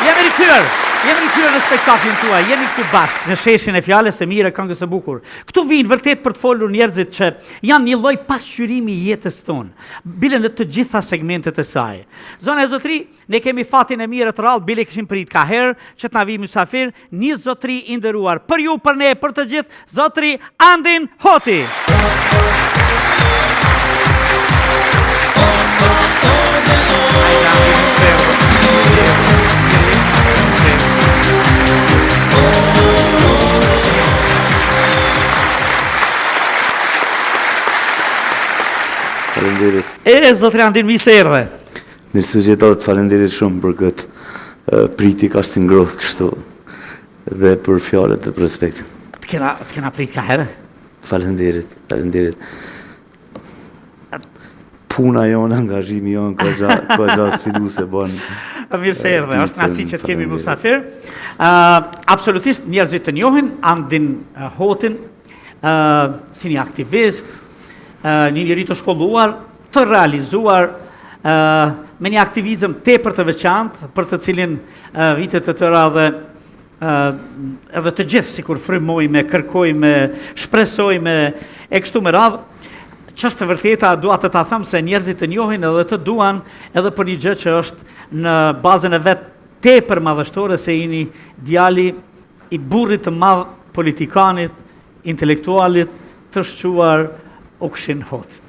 Jemi rikthyer, jemi rikthyer në spektaklin tuaj, jemi këtu bashkë në sheshin e fjalës së mirë e këngës së bukur. Këtu vijnë vërtet për të folur njerëzit që janë një lloj pasqyrimi i jetës tonë, bile në të gjitha segmentet e saj. Zonja e zotëri, ne kemi fatin e mirë e të rrallë, bile kishim prit ka herë që të na vijë mysafir, Një zotri i nderuar për ju, për ne, për të gjithë, zotri Andin Hoti. Faleminderit. E zotri Andin mirë se erdhe. Mirë se ju gjeta dhe faleminderit shumë për këtë pritje kaq të ngrohtë kështu dhe për fjalët dhe për respektin. Të kena, të kena prit ka herë? Faleminderit, faleminderit. Puna jonë, angazhimi jonë, ka gja, ka gja sfiduse bon. Mirë se erdhe, është kënaqësi që të kemi musafir. Uh, absolutisht njerëzit të njohin Andin Hotin, uh, si një aktivist, uh, një njeri të shkolluar, të realizuar me një aktivizëm tepër të veçantë, për të cilin vite të tëra dhe edhe të gjithë sikur frymojmë, kërkojmë, shpresojmë e kështu me radhë, ç'është e vërteta, dua të ta them se njerëzit të njohin edhe të duan edhe për një gjë që është në bazën e vet tepër madhështore se jeni djali i burrit të madh politikanit, intelektualit të shquar Ukshin Hotit.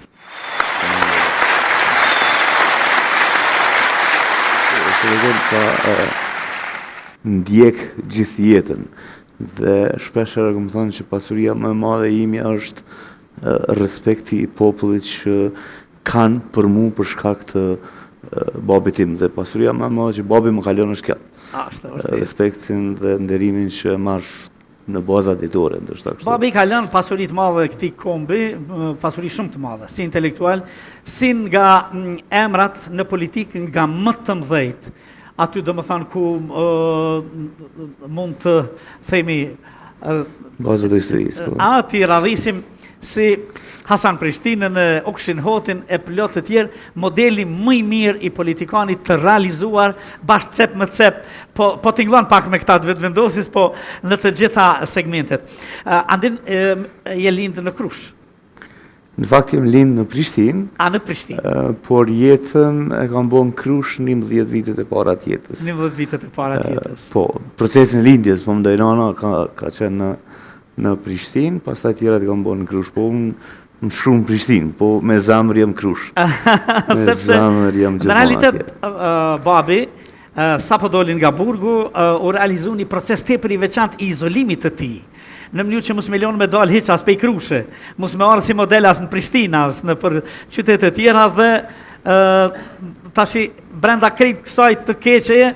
Është ka ndjek gjithë jetën dhe shpesh herë kam thënë që pasuria më e madhe imja është respekti i popullit që kanë për mu për shkak të babit tim dhe pasuria më e madhe që babi më ka lënë është kjo. Respektin dhe nderimin që marr në baza ditore, ndoshta kështu. Babi ka lënë pasuri të madhe këtij kombi, pasuri shumë të madhe, si intelektual, si nga mm, emrat në politikë nga më të mëdhenjtë. Aty domethënë ku uh, mund të themi uh, bazat e historisë. Po. Aty radhisim si Hasan Prishtinën, Ukshin Hotin e plot të tjerë, modeli më i mirë i politikanit të realizuar bash cep më cep, po po tingëllon pak me këta të Vetëvendosjes, po në të gjitha segmentet. Uh, Andin je lind në Krushë. Në fakt jem lind në Prishtinë. A në Prishtinë. Uh, por jetën e kam bo në Krushë 11 vitet e para të jetës. 11 vitet e para të jetës. Uh, po, procesin e lindjes, po mendoj nana ka ka qenë në në Prishtinë, pastaj tjerat i kam bo në Krushë, po unë më shkru në Prishtinë, po me zemër jam Krushë. Me Sepse, zemër jam gjithmonë Në realitet, uh, babi, uh, sapo doli nga burgu, uh, u realizu një proces tepër i veçantë i izolimit të tij në mënyrë që mos me lënë me dalë hiç as pej Krushe, mos me ardhë si model as në Prishtinë, as nëpër qytete tjera dhe uh, tashi brenda krejt kësaj të keqeje,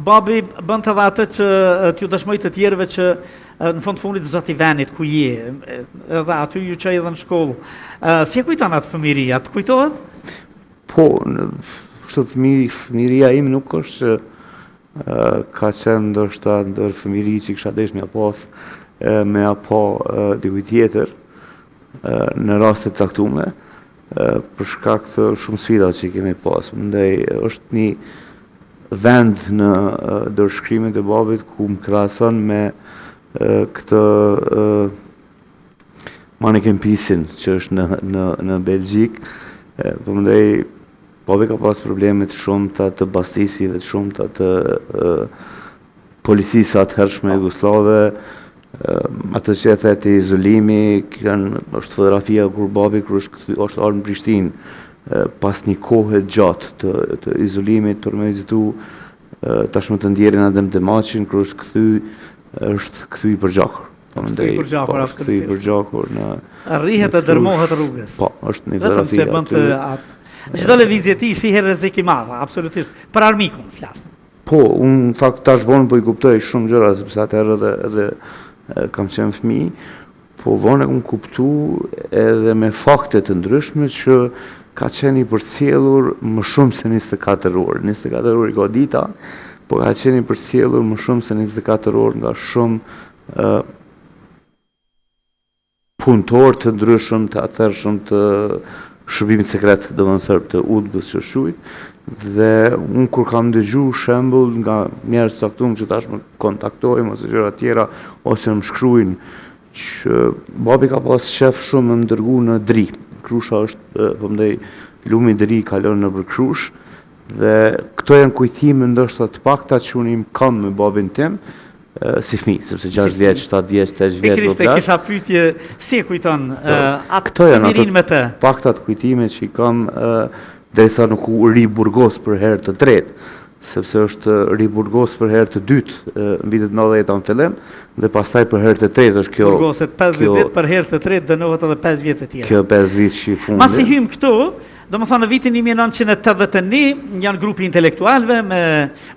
babi bënte edhe atë që t'ju dëshmoj të tjerëve që Në fund të fundit zot i venit ku je, edhe aty ju çoi edhe në shkollë. Si e kujton atë fëmijëri, a të kujtohet? Po, kështu fëmijëri, fëmijëria ime nuk është që ka qenë ndoshta ndër fëmijëri që kisha dashtë me ja pas, me ja pa dikujt tjetër në raste të caktume, për shkak të shumë sfida që kemi pas. Mendoj është një vend në dorëshkrimet e babit ku më krahason me këtë Manneken Pisin që është në në në Belgjikë. Po mendoj babi ka pas probleme të shumta të bastisjeve të shumta të policisë së atëhershme jugosllave, atë që e the ti izolimi, kanë, është fotografia kur babi kur është kthy, është ardhur në Prishtinë, pas një kohe gjatë të, të izolimit për me vizitu tashmë të ndjerin Adem Demaçin, kur është kthy, është kthy i përgjakur. Po mendoj, i përgjakur, po, është kthy i përgjakur në Rrihet e dërmohet rrugës. Po, është një fotografi Vetëm se bënte atë. Çdo lëvizje e tij shihej rrezik i madh, absolutisht, për armikun flas. Po, unë në fakt tash vonë po i kuptoj shumë gjëra, sepse atëherë edhe edhe kam qenë fëmijë, po vonë e kam kuptu edhe me fakte të ndryshme që ka qenë i përcjellur më shumë se 24 orë. 24 orë i ka dita, po ka qenë i përcjellur më shumë se 24 orë nga shumë punëtorë të ndryshëm të atëhershëm të shërbimit sekret, domethënë serb të UDB-s që është quajt, Dhe unë kur kam dëgju shembull nga njerëz të caktuar që tash më kontaktojnë ose gjëra tjera ose më shkruajnë që babi ka pas qef shumë me më dërgu në Dri. Krusha është, po mendoj, lumi Dri kalon nëpër Krushë dhe këto janë kujtime ndoshta të pakta që unë i kam me babin tim si fëmijë, sepse 6 vjeç, 7 vjeç, 8 vjeç do të kisha pyetje si e kujton po, atë këto janë ato me të? Paktat kujtime që i kam derisa nuk u riburgos për herë të tretë, sepse është riburgos për herë të dytë në vitet 90 në fillim dhe pastaj për herë të tretë është kjo burgoset 50 ditë për herë të tretë dënohet edhe 5 vjet të tjera. Kjo 5 vjet që i fundit. Masi hym këtu, domethënë në vitin 1981 janë grupi i intelektualëve me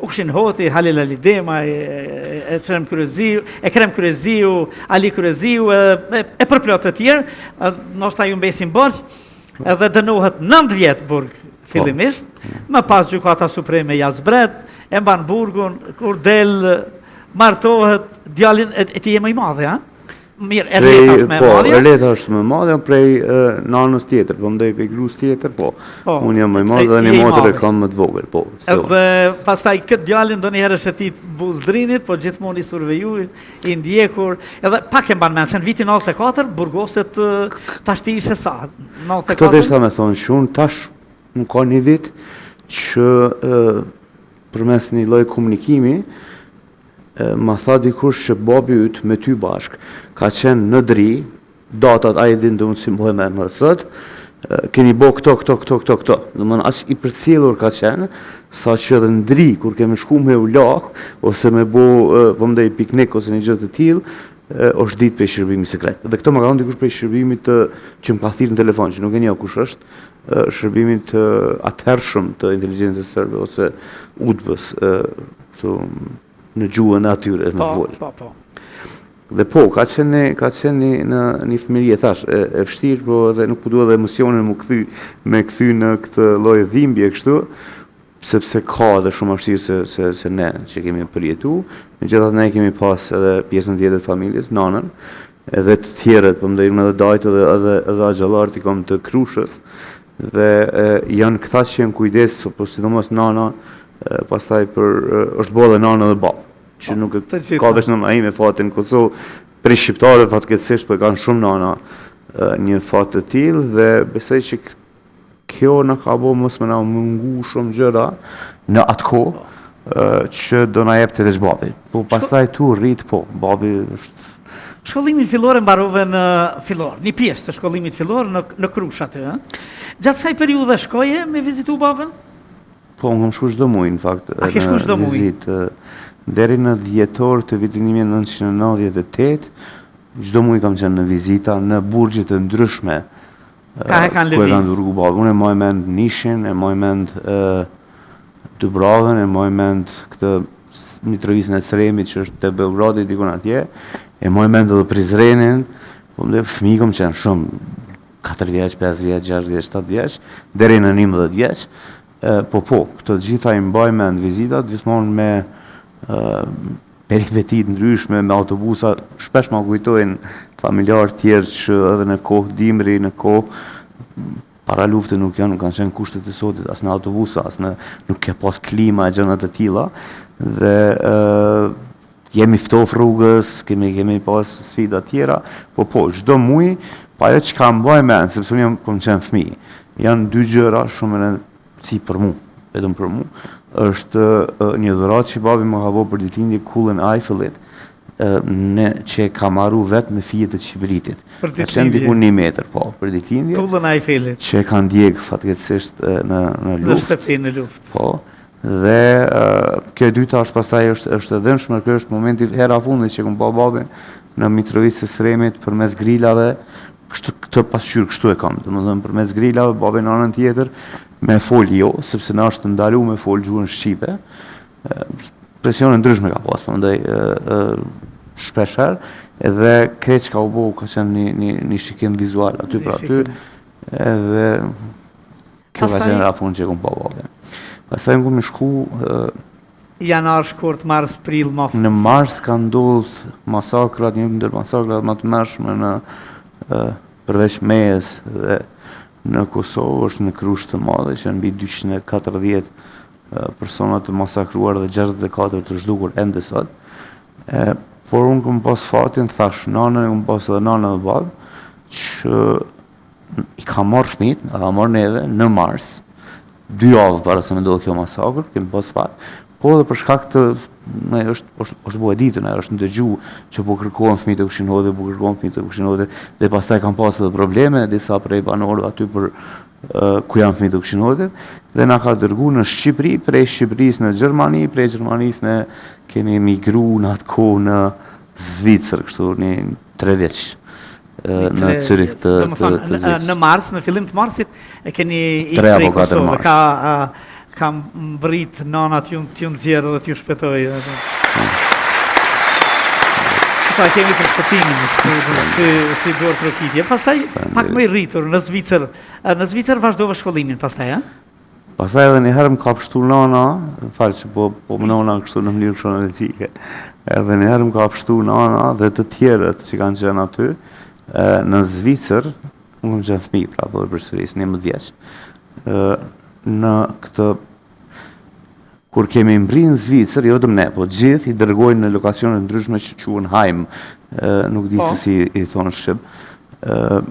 Ukshin Hoti, Halil Alidemaj, Eqrem Kryeziu, Ekrem Kryeziu, Ali Kryeziu e, e, e përplot të tjerë, ndoshta ju mbesin borxh, edhe dënohet 9 vjet burg fillimisht, më pas gjykata supreme ja zbret, e mban burgun, kur del martohet djalin e, e ti je më i madh, ha? Mirë, Erleta është më e po, madhja. Po, Erleta është më e madhja prej nanës tjetër, po mendoj prej grus tjetër, po. po. Unë jam më i madh dhe një motër e kam më të vogël, po. Edhe pastaj këtë djalin ndonjëherë shëtit buzë Drinit, po gjithmonë i surveju, i ndjekur, edhe pak e mban mend se në vitin 94 burgoset tash ti ishe sa? 94. Këtë deshta me thonë që unë tash nuk ka një vit që përmes një lloj komunikimi ma tha dikush që babi yt me ty bashkë ka qenë në Dri, datat ai e dinte unë s'i mbaj mend edhe sot, keni bo këto, këto, këto, këto, këto. Domethënë aq i përcjellur ka qenë, sa që edhe në Dri, kur kemi shku me u la, ose me bo, po mendoj, piknik ose një gjë të tillë, është ditë prej shërbimit sekret. Dhe këto më ka thënë dikush prej shërbimit të, që më ka thirrë në telefon, që nuk e njoh kush është, shërbimit të atëhershëm të inteligjencës serbe ose UDB-s, kështu në gjuhën e atyre me po, fol. Po, po. Dhe po, ka qenë një, ka qenë një, në, një fëmijëri, e thash, e, e vështirë, po edhe nuk po du edhe emocionin me kthy, me kthy në këtë lloj dhimbje kështu, sepse ka edhe shumë më vështirë se, se, se ne që kemi përjetu, megjithatë ne kemi pas edhe pjesën tjetër të familjes, nanën, edhe të tjerët, po mendoj unë edhe dajtë edhe, edhe, edhe axhallarët i kam të Krushës, dhe e, janë këta që janë kujdes, po sidomos nana, e, pastaj për, e, është bo edhe nana edhe babë që nuk e ka veç nëna ime fatin në Kosovë, prej shqiptarëve fatkeqësisht po e kanë shumë nana një fat të tillë dhe besoj që kjo na ka bo mos me na mungu shumë gjëra në atë kohë që do na jepte veç babi. Po pastaj tu rrit po, babi është Shkollimin fillor e mbarove në fillor, një pjesë të shkollimit fillor në në Krushë aty, ë? Gjatë kësaj periudhe shkoje me vizitu babën? Po, unë kam shku çdo muaj në fakt. A ke shku çdo muaj? Vizitë deri në dhjetor të vitit 1998, çdo muaj kam qenë në vizita në burgje të ndryshme. Ka e kanë lëviz? Ku e kanë dërgu babën. Unë e maj mend Nishin, e maj mend Dubravën, e maj mend këtë Mitrovicën e Sremit që është te Beogradi dikun atje, e maj mend edhe Prizrenin, po më dhe fëmijë kam qenë shumë, 4 vjeç, 5 vjeç, 6 vjeç, 7 vjeç, deri në 11 vjeç. Po po, këto të gjitha i mbaj mend vizitat gjithmonë me peripeti të ndryshme, me autobusa, shpesh ma kujtojnë familjarë tjerë që edhe në kohë dimri, në kohë para lufte nuk janë, nuk kanë qenë kushtet e sotit, as në autobusa, as në nuk ke pas klima e gjëra të tilla dhe Jemi ftof rrugës, kemi kemi pas sfida tjera, po po, çdo muj, po ajo çka mbaj mend, sepse unë jam kom qenë fëmijë, janë dy gjëra shumë me rëndësi për mu, vetëm për mu, është një dhuratë që babi më ka bo për ditëlindje kullën e Eiffelit, në që e kam marru vetë me fijet e qibritit. Për ditëlindje. Ka qenë diku një metër, po, për ditëlindje. Kullën e Eiffelit. Që e kanë djeg fatkeqësisht në në luftë. Në shtëpi në luftë. Po. Dhe kjo e dyta është pastaj është është e dhimbshme, kjo është momenti hera e fundit që kam pa babin në Mitrovicë të Sremit përmes grilave, kështu këtë pasqyrë kështu e kam, domethënë përmes grilave babi në anën tjetër me fol jo, sepse na është ndalu me fol gjuhën shqipe. Presione ndryshme ka pas, po mendoj shpesh herë, edhe krejt çka u bo ka qenë një, një, një shikim vizual aty për aty, edhe Kjo ka qenë hera e fundit që e kom pa babin. Pastaj unë kom shku... Janar, shkurt, mars, prill, maf. Në mars ka ndodhë masakrat, një ndër masakrat më të tmerrshme në përveç Mejës dhe në Kosovë, është në Krushë të Madhe, që janë mbi 240 persona të masakruar dhe 64 të zhdukur ende sot. E, por unë kom pas fatin, thash nanën, kom pas edhe nanën dhe babë, që i ka marrë fmit, na ka marrë neve në mars, dy javë para se me ndodhë kjo masakër, kemi pas fat, po edhe për shkak të në është është është bo e ditur, në është ndëgju që po kërkohen fëmijët e Ukshin Hotit, po kërkohen fëmijët e Ukshin Hotit, dhe pastaj kanë pas edhe probleme disa prej banorëve aty për uh, ku janë fëmijët e Ukshin Hotit dhe na ka dërgu në Shqipëri, prej Shqipërisë në Gjermani, prej Gjermanisë ne kemi migru në atë kohë në Zvicër, kështu një tre vjeç në Cyrih të të të Zvicrës. Në mars, në fillim të marsit e keni ikë prej Kosovë, ka ka mbrit nana t'ju t'ju nxjerrë dhe t'ju shpëtojë. Ta kemi për shpëtimin, si si duartrokitje. Pastaj pak më i rritur në Zvicër, në Zvicër vazhdove shkollimin pastaj, a? Pastaj edhe një herë më ka pshtu nana, më fal që po po menona kështu në mënyrë kronologjike. Edhe një herë më ka pshtu nana dhe të tjerët që kanë qenë aty e, në Zvicër, unë kam qenë fëmijë, pra po e përsëris, 11 vjeç. Ë në këtë kur kemi mbri në Zvicër, jo vetëm ne, po gjithë i dërgojnë në lokacione të ndryshme që quhen Heim, ë nuk di po. se si i thonë shqip. Ë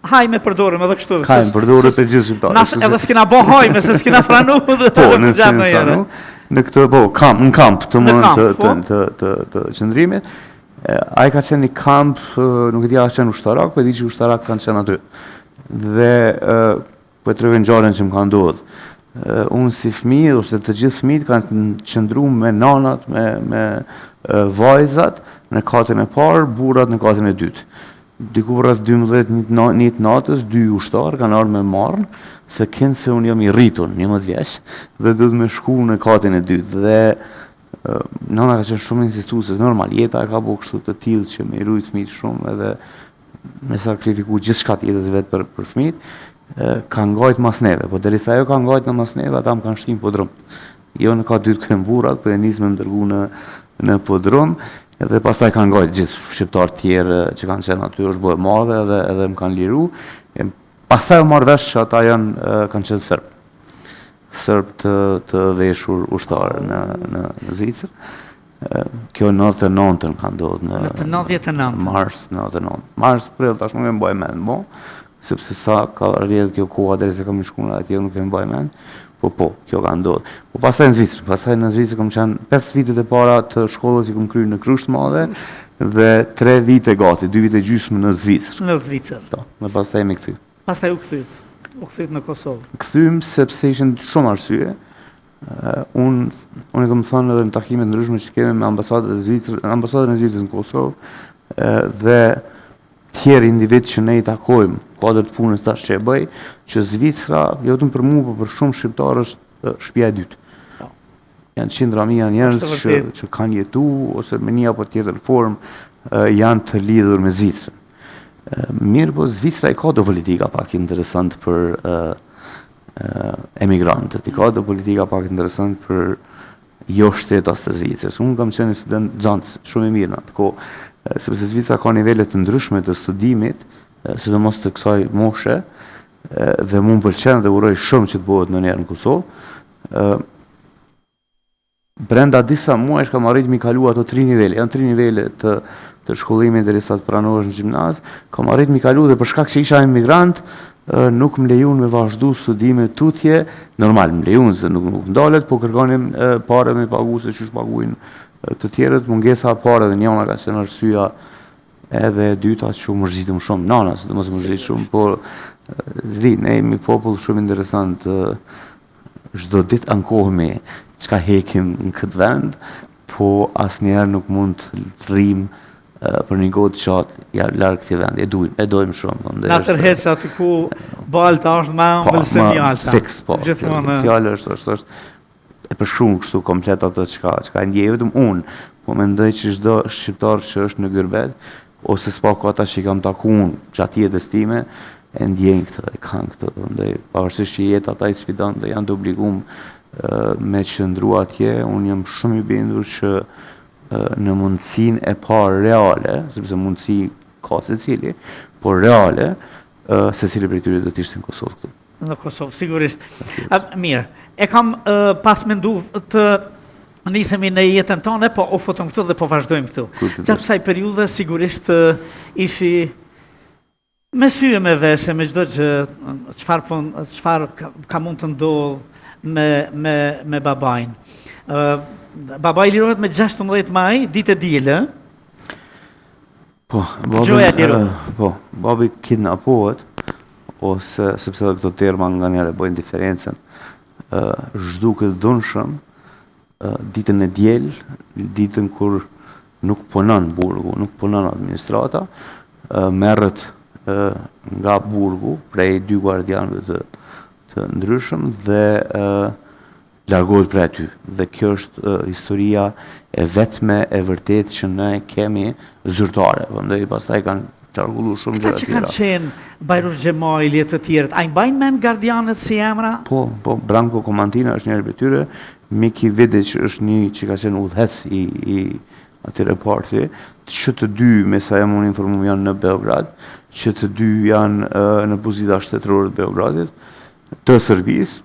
Hajme përdorim edhe kështu. Hajme përdorim për gjithë shqiptarët. Na edhe s'kena bo hajme se s'kena pranu dhe po, në s'kena pranu. Në këtë po, kamp, në kamp të më të, po. të, të, të, të qëndrimit. Ai ka qenë një kamp, nuk e di a ka qenë ushtarak, po e di që ushtarak kanë qenë aty. Dhe Po e tregoj ngjarjen që më ka ndodhë. Unë si fëmijë ose të gjithë fëmijët kanë qëndru me nanat, me me vajzat në katin e parë, burrat në katin e dytë. Diku rreth 12 një të natës, dy ushtarë kanë ardhur me marrë, se kinse unë jam i rritur, 11 vjeç, dhe duhet me shku në katin e dytë. Dhe nana ka qenë shumë insistuese, normal, jeta e ka bo kështu të tillë që me i rujt fëmijët shumë edhe me sakrifiku gjithçka të jetës vet për për fëmijët, ka ngajt mas neve, po derisa ajo ka ngajt në mas neve, ata më kanë shti në podrum. Jo në kat dytë ku janë burrat, po e nis me më dërgu në në podrum, edhe pastaj kanë ngajt gjithë shqiptarët tjerë që kanë qenë aty, është bo e madhe edhe edhe më kanë liru. E, pastaj u marr vesh që ata janë kanë qenë serbë. Serbë të të veshur ushtarë në në në Zvicër. Kjo 99-ën ka ndodhur në Në të 99-ën. Mars 99. Mars, prill, tash nuk e mbaj mend, mo, sepse sa ka rrjedh kjo koha derisa kam shku në atje nuk e mbaj mend. Po po, kjo ka ndodhur. Po pastaj në Zvicër, pastaj në Zvicër kam qenë 5 vitet e para të shkollës i kam kryer në Krushë të Madhe dhe 3 vite gati, 2 vite gjysmë në Zvicër. Në Zvicër. Po, dhe pastaj jemi kthy. Pastaj u kthyt. U kthyt në Kosovë. Kthyem sepse ishin shumë arsye. Unë unë e kam thënë edhe në takime të ndryshme që kemi me ambasadën e Zvicrës, ambasadën e Zvicrës në Kosovë, dhe tjerë individ që ne i takojmë, kuadër të punës tash që e bëj, që Zvicra, jo vetëm për mua, por për shumë shqiptarë është shtëpia e dytë. Po. Janë qindra mija njerëz që që kanë jetu ose me një apo tjetër formë janë të lidhur me Zvicrën. Mirëpo Zvicra i ka do politika pak interesant për emigrantët. I ka do politika pak interesant për jo shtetas të Zvicrës. Unë kam qenë një student nxënës, shumë i mirë në atë kohë, sepse Zvicra ka nivele të ndryshme të studimit, sidomos të kësaj moshe, dhe mu më pëlqen dhe uroj shumë që të bëhet ndonjëherë në Kosovë. Brenda disa muajsh kam arrit mi kalu ato tri nivele, janë tri nivele të të shkollimit derisa të pranohesh në gjimnaz, kam arrit mi kalu dhe për shkak që isha emigrant, nuk më lejun me vazhdu studime tutje, normal më lejun se nuk nuk ndalet, po kërkonin pare me pagu se qysh paguajnë të tjerët, mungesa e pareve njëna ka qenë arsyeja edhe e dyta që u mërzitëm shumë, nana sidomos u mërzit shumë, po s'di, ne jemi popull shumë interesant, Çdo ditë ankohemi çka hekim në këtë vend, po asnjëherë nuk mund të rrimë për një kohë të gjatë ja larg këtij vendi. E dujmë, e dojmë shumë. Thonë, Na tërheq aty ku balta është më e ëmbël se mjalta. Fiks, po. Gjithmonë. Fjala është është është e përshkruan kështu komplet atë çka çka e ndjej vetëm unë, po mendoj që çdo shqiptar që është në gurbet ose s'paku ata që i kam taku unë gjatë jetës time, e ndjejnë këtë, e kanë këtë, prandaj pavarësisht që jeta ata i sfidon dhe janë të obliguar me qëndru atje, unë jam shumë i bindur që në mundësinë e parë reale, sepse mundësi ka secili, por reale, Secili prej tyre do të ishte në Kosovë këtu. Në Kosovë, sigurisht. Mirë, e kam pas mendu të nisemi në jetën tonë, po u futëm këtu dhe po vazhdojmë këtu. Gjatë kësaj periudhe, sigurisht ishi me sy e me veshë, me çdo gjë, çfarë po, çfarë ka, ka mund të ndodhë me, me, me babain. Uh, babai lirohet me 16 maj, ditë e dielë, Po, babi, po, babi kidnapohet, ose, sepse edhe këto terma nganjëherë e bojnë diferencën, zhduket dhunshëm, ditën e diel, ditën kur nuk punon burgu, nuk punon administrata, merret nga burgu prej dy guardianëve të, të ndryshëm dhe largohet prej aty dhe kjo është historia e vetme e vërtetë që ne kemi zyrtare, po ndaj pastaj kanë qarkullu shumë gjëra tjera. Këta që kanë qenë Bajrush Xhemajli e të tjerët, a i mbajnë mend gardianët si emra? Po, po, Branko Komantina është njëri prej tyre, Miki Vidic është një që ka qenë udhëheqës i, i atij reparti, që të dy, me sa jam unë informuar, janë në Beograd, që të dy janë në pozita shtetërore të Beogradit, të Serbisë,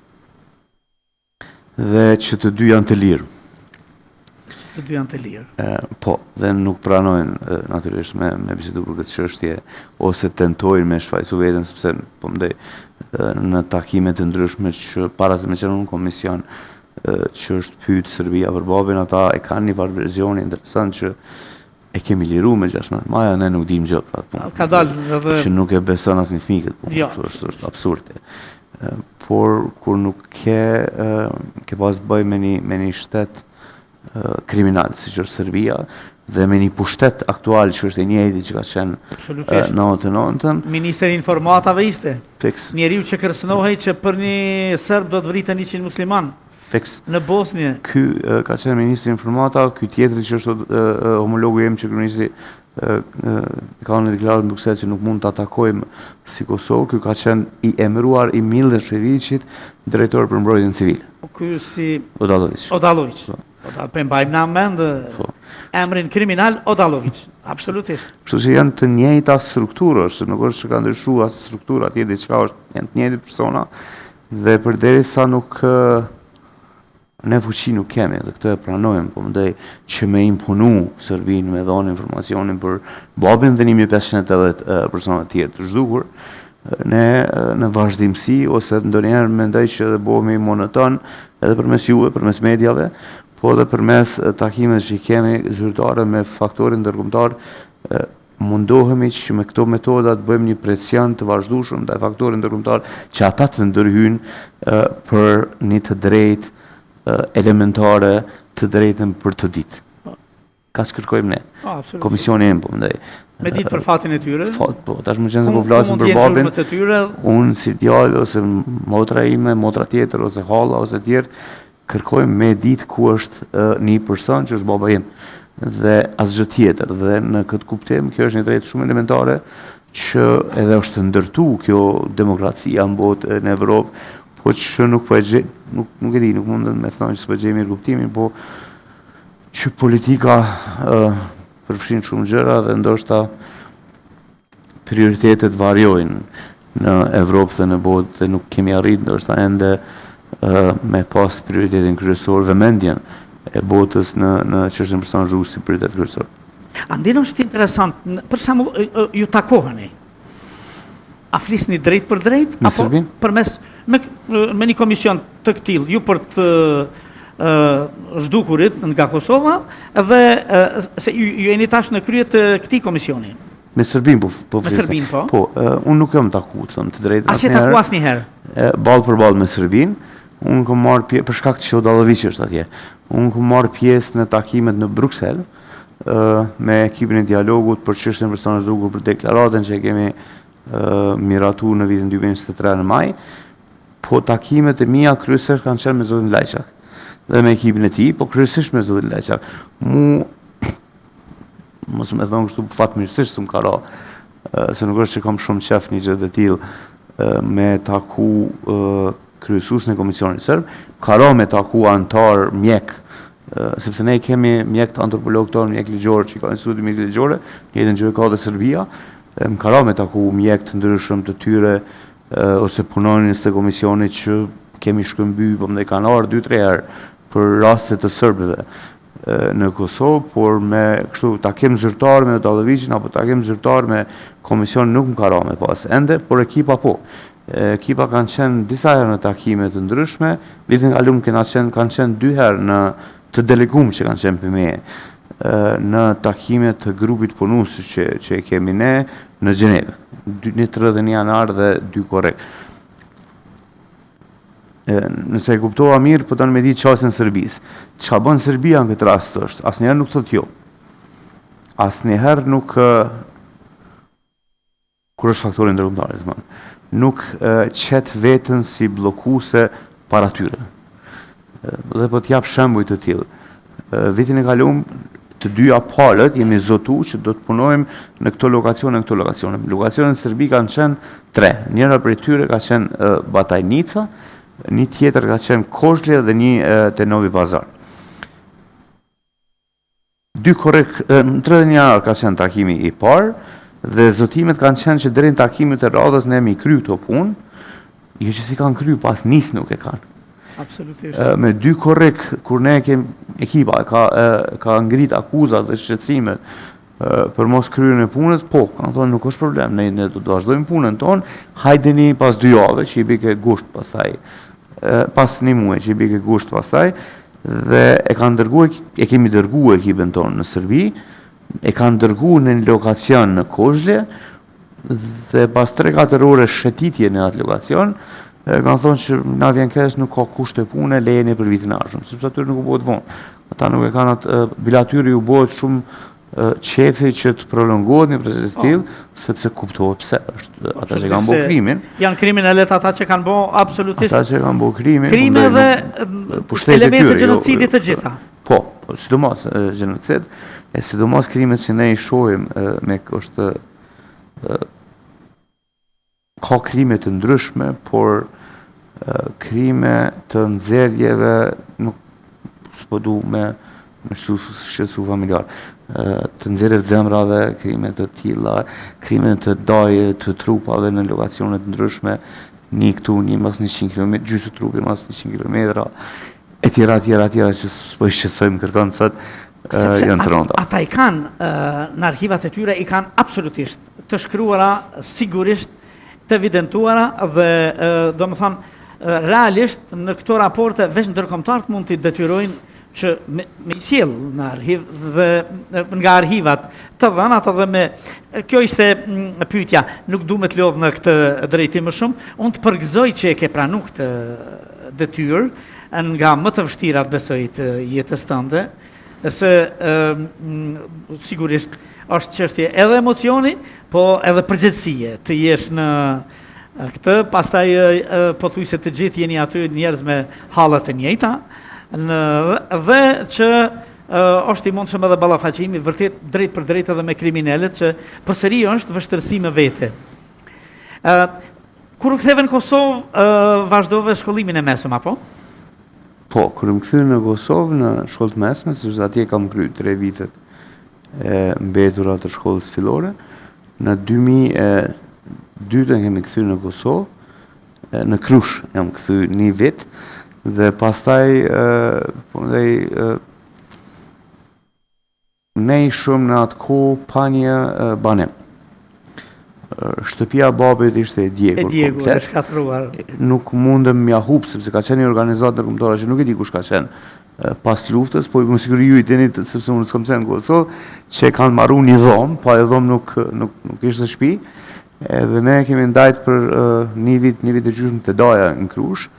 Dhe që të dy janë të lirë. Që të dy janë të lirë. Po, dhe nuk pranojnë natyrisht me me bisedu për këtë çështje ose tentojnë me shfajësu veten sepse po mendoj në takime të ndryshme që para se me qenë në komision që është pyet Serbia për babin, ata e kanë një farë versioni interesant që E kemi liru me 16 maj, ne nuk dimë gjë për atë punë. Ka dalë edhe... Që nuk e beson asnjë fëmijë këtë punë, jo. është, është absurde. Por, kur nuk ke, ke pas të bëj me një, me një shtet kriminal, siç është Serbia, dhe me një pushtet aktual që është i njëjti që ka qenë në 99-ën. Ministër i informatave ishte. Fiks. Njeriu që kërcënohej që për një serb do të vriten 100 musliman. Fiks. Në Bosnjë. Ky ka qenë ministri i informatave, ky tjetri që është homologu im që kryeministri ka dhënë deklaratë në Bruksel që nuk mund ta takojmë si Kosovë, ky ka qenë i emëruar i Millosheviqit drejtor për mbrojtjen civile. Po ky si Odalloviq. Odalloviq. Po. Po po e mbajmë na mend po. emrin kriminal Odalloviq. Absolutisht. Kështu që janë të njëjta struktura, është nuk është që ka ndryshuar as struktura, atje diçka është, janë të njëjtit persona, Dhe përderisa nuk ne fuqi nuk kemi dhe këtë e pranojmë, po mendoj që me imponu Serbinë me dhonë informacionin për babin dhe 1580 persona të tjerë të zhdukur, ne në vazhdimësi ose ndonjëherë mendoj që edhe bohemi monoton edhe përmes juve, përmes mediave, po edhe përmes takimeve që i kemi zyrtare me faktorin ndërkombëtar Mundohemi që me këto metoda të bëjmë një presion të vazhdueshëm ndaj faktorit ndërkombëtar që ata të ndërhyjnë për një të drejtë elementare, të drejtën për të ditë. Kaq kërkojmë ne. Po, Komisioni im, po mendoj. Me ditë për fatin e tyre. Fat, po, tash meqenëse po flasim për babin. Të tyre. Unë si djalë ose motra ime, motra tjetër ose halla ose tjerë, Kërkojmë me ditë ku është një person që është baba im dhe asgjë tjetër dhe në këtë kuptim kjo është një drejtë shumë elementare që edhe është ndërtu kjo demokracia në botë në Evropë, po që nuk po e gjej, nuk, nuk e di, nuk mundem me thonë që s'po e gjej mirëkuptimin, po që politika uh, përfshin shumë gjëra dhe ndoshta prioritetet variojnë në Evropë dhe në botë dhe nuk kemi arrit ndoshta ende me pas prioritetin kryesor, vëmendjen e botës në në çështjen e personave të zhdukur si prioritet kryesor. Andin është interesant, për shembull ju takoheni. A flisni drejtpërdrejt apo përmes me me një komision të këtillë, ju për të zhdukurit nga Kosova dhe se ju, ju jeni tash në krye të këtij komisioni. Me Serbinë po po Me Serbinë po. Po, unë nuk jam taku, të them të drejtën. A s'je taku asnjëherë? Ballë për ballë me Serbinë, unë kam marrë pjesë për shkak që Odalloviq është atje. Unë kam marrë pjesë në takimet në Bruksel me ekipin e dialogut për çështjen e personave të zhdukur për deklaratën që e kemi miratu në vitin 2023 në maj. Po takimet e mia kryesisht kanë qenë me zotin Lajçak dhe me ekipin e tij, po kryesisht me zotin Lajçak. Mu mos me thonë kështu fatmirësisht s'më ka ra, se nuk është që kam shumë qef një gjë të tillë me taku kryesuesin e komisionit serb, ka ra me taku anëtar mjek, sepse ne kemi mjek të antropolog tonë, mjek ligjor që i ka instituti mjekësi ligjore, njëjtën gjë ka dhe Serbia. Më ka ra me taku mjekë të ndryshëm të tyre ose punonjës të komisionit që kemi shkëmby, po më kanë ardhur 2-3 herë për raste të serbëve në Kosovë, por me kështu takim zyrtar me Odalloviqin apo takim zyrtar me komision nuk më ka ra me pas ende, por ekipa po. Ekipa kanë qenë disa herë në takime të ndryshme, vitin e kalum kena qenë, kanë qenë dy herë në të delegum që kanë qenë për meje në takime të grupit punues që, që e kemi ne në Gjenevë, një 31 janar dhe 2 korrik. Nëse e kuptova mirë, po don me di qasjen e Serbisë. Çka bën Serbia në këtë rast është, asnjëherë nuk thotë jo. Asnjëherë nuk kur është faktori ndërkombëtar, domethënë, nuk qet veten si bllokuese para tyre. Dhe po të jap shembuj të tillë. Vitin e kalum të dyja palët jemi zotu që do të punojmë në këto lokacione, në këto lokacione. Lokacionet në Serbi kanë qenë tre. Njëra prej tyre ka qenë Batajnica, një tjetër ka qenë Kozhlje dhe një te Novi Pazar. 2 korrik, në 31 janar ka qenë takimi i parë dhe zotimet kanë qenë që deri në takimet e radhës ne me i kry këto punë, jo që s'i kanë kry, pas nis nuk e kanë. Absolutisht. Me 2 korrik, kur ne kem ekipa ka ka ngrit akuzat dhe shqetësimet për mos kryerjen e punës, po, kanë thonë nuk është problem, ne ne do të vazhdojmë punën tonë, hajdeni pas dy jave që i bike gusht pastaj, pas një muaj që i bike gusht pastaj, Dhe e kanë dërgu, e kemi dërgu ekipin tonë në Serbi, e kanë dërgu në një lokacion në Kozhlje, dhe pas 3-4 ore shëtitje në atë lokacion, e kanë thonë që na vjen keq, nuk ka kushte pune, lejeni për vitin e ardhshëm, sepse atyre nuk u bëhet vonë. Ata nuk e kanë atë, bile atyre ju bëhet shumë qefi që të prolongohet një proces i tillë, po. sepse kuptohet pse është ata që kanë bërë krimin. Janë kriminelët ata që kanë bërë absolutisht ata që kanë bërë krimin, krime dhe elemente të jo, gjenocidit të gjitha. Po, po, sidomos gjenocid, e sidomos krimet që ne i shohim me është Ka krime të ndryshme, por krime të nxjerrjeve nuk s'po du me me shqetësu familjar. Të nxjerrjeve të zemrave, krime të tilla, krime të dajeve të trupave në lokacione të ndryshme, një këtu, një mas 100 km, gjysë trupi mas 100 km, e tjera, tjera, tjera, që s'po i shqetësojmë kërkon sot, janë të rënda. Ata i kanë në arkivat e tyre, i kanë absolutisht të shkruara sigurisht të evidentuara dhe domethënë realisht në këto raporte veç ndërkombëtarët mund t'i detyrojnë që me, me i sjell në arhiv dhe nga arhivat të dhënat edhe me kjo ishte mm, pyetja nuk du me të lodh në këtë drejtim më shumë unë të përgëzoj që e ke pranu këtë detyrë nga më të vështirat besoj të jetës tënde se mm, sigurisht Është çështje edhe emocioni, po edhe përgjegjësie të jesh në këtë, pastaj pothuajse të gjithë jeni aty njerëz me halle të njëjta, në dhe që është i mundshëm edhe ballafaqimi vërtet drejtpërdrejt edhe me kriminelët që përsëri është vështirësi me vete. Ë kur u ktheve në Kosovë, vazhdove shkollimin e mesëm apo? Po, kur jam kthy në Kosovë në shkollë të mesme, sepse atje kam kry 3 vitet e mbetura të shkollës fillore. Në 2002 jemi kthy në Kosovë, në Krushë jam kthy një vit dhe pastaj po ndej nej shumë në atë kohë pa një banim. Shtëpia e babit ishte e djegur. E djegur, e shkatërruar. Nuk mundëm m'ja hup sepse ka qenë një organizatë ndërkombëtare që nuk e di kush ka qenë pas luftës, po me siguri ju i dini, sepse unë s'kam qenë në Kosovë, që e kanë maru një dhomë, pa e dhomë nuk, nuk, nuk ishte shtëpi, edhe ne kemi ndajt për uh, një vit, një vit e gjysmë te daja në Krushë,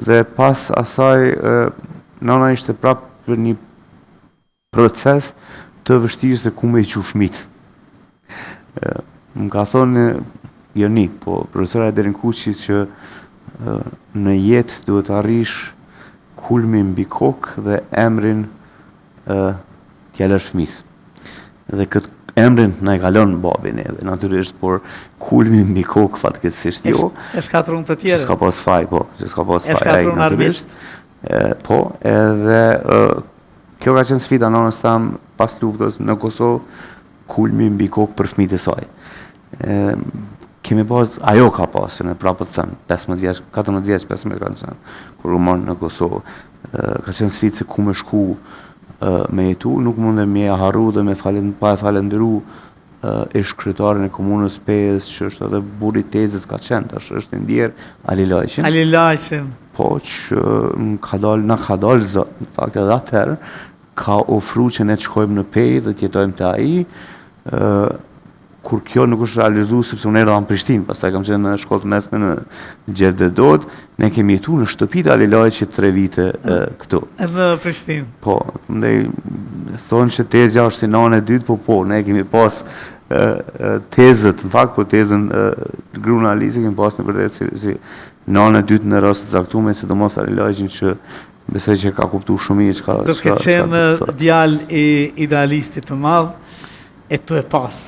dhe pas asaj uh, nana ishte prapë për një proces të vështirë se ku me i çu fmit. Më ka thonë, jo një, po profesor Hajderin Kuçi që në jetë duhet të arrish kulmin mbi kokë dhe emrin t'ia lësh fëmisë. Dhe këtë emrin na e ka lon babi neve, natyrisht, por kulmin mbi kokë fatkeqësisht jo. E shkatërrun të tjerë. Që s'ka pas faj, po, që s'ka pas faj, ai natyrisht. Po, edhe Kjo ka qenë sfida nënës tem pas luftës në Kosovë, kulmi mbi kokë për fëmijët e saj. E, kemi pas, ajo ka pas, në prapë të them, 15 vjeç, 14 vjeç, 15 kanë qenë, kur u mon në Kosovë. E, ka qenë sfidë se ku me shku e, me jetu, nuk mundem me e harru dhe me falen, pa e falenderu ish kryetarin e komunës Pejës, që është edhe burri i tezës ka qenë, tash është i ndjerë, Ali Lajqin. Ali Lajqin. Po, që më ka dalë, na ka dalë zot, në fakt edhe atëherë, ka ofru që ne të shkojmë në Pejë dhe të jetojmë te ai, kur kjo nuk është realizu, sepse unë erdha në Prishtinë, pastaj kam qenë në shkollë të mesme në Xhevdet Dodë, ne kemi jetu në shtëpi të Ali Lajqit tre vite këtu. Edhe në Prishtinë. Po, ndaj, thonë që tezja është si nanë e dytë, po po, ne kemi pas tezët, në fakt, po tezën grunë e Alisit kemi pas në vërtet si, si nanë e dytë në rast të caktume, sidomos Ali Lajqin që besoj që ka kuptu shumë mirë çka Do të ketë qenë djalë i idealistit të madh, e tu e pas.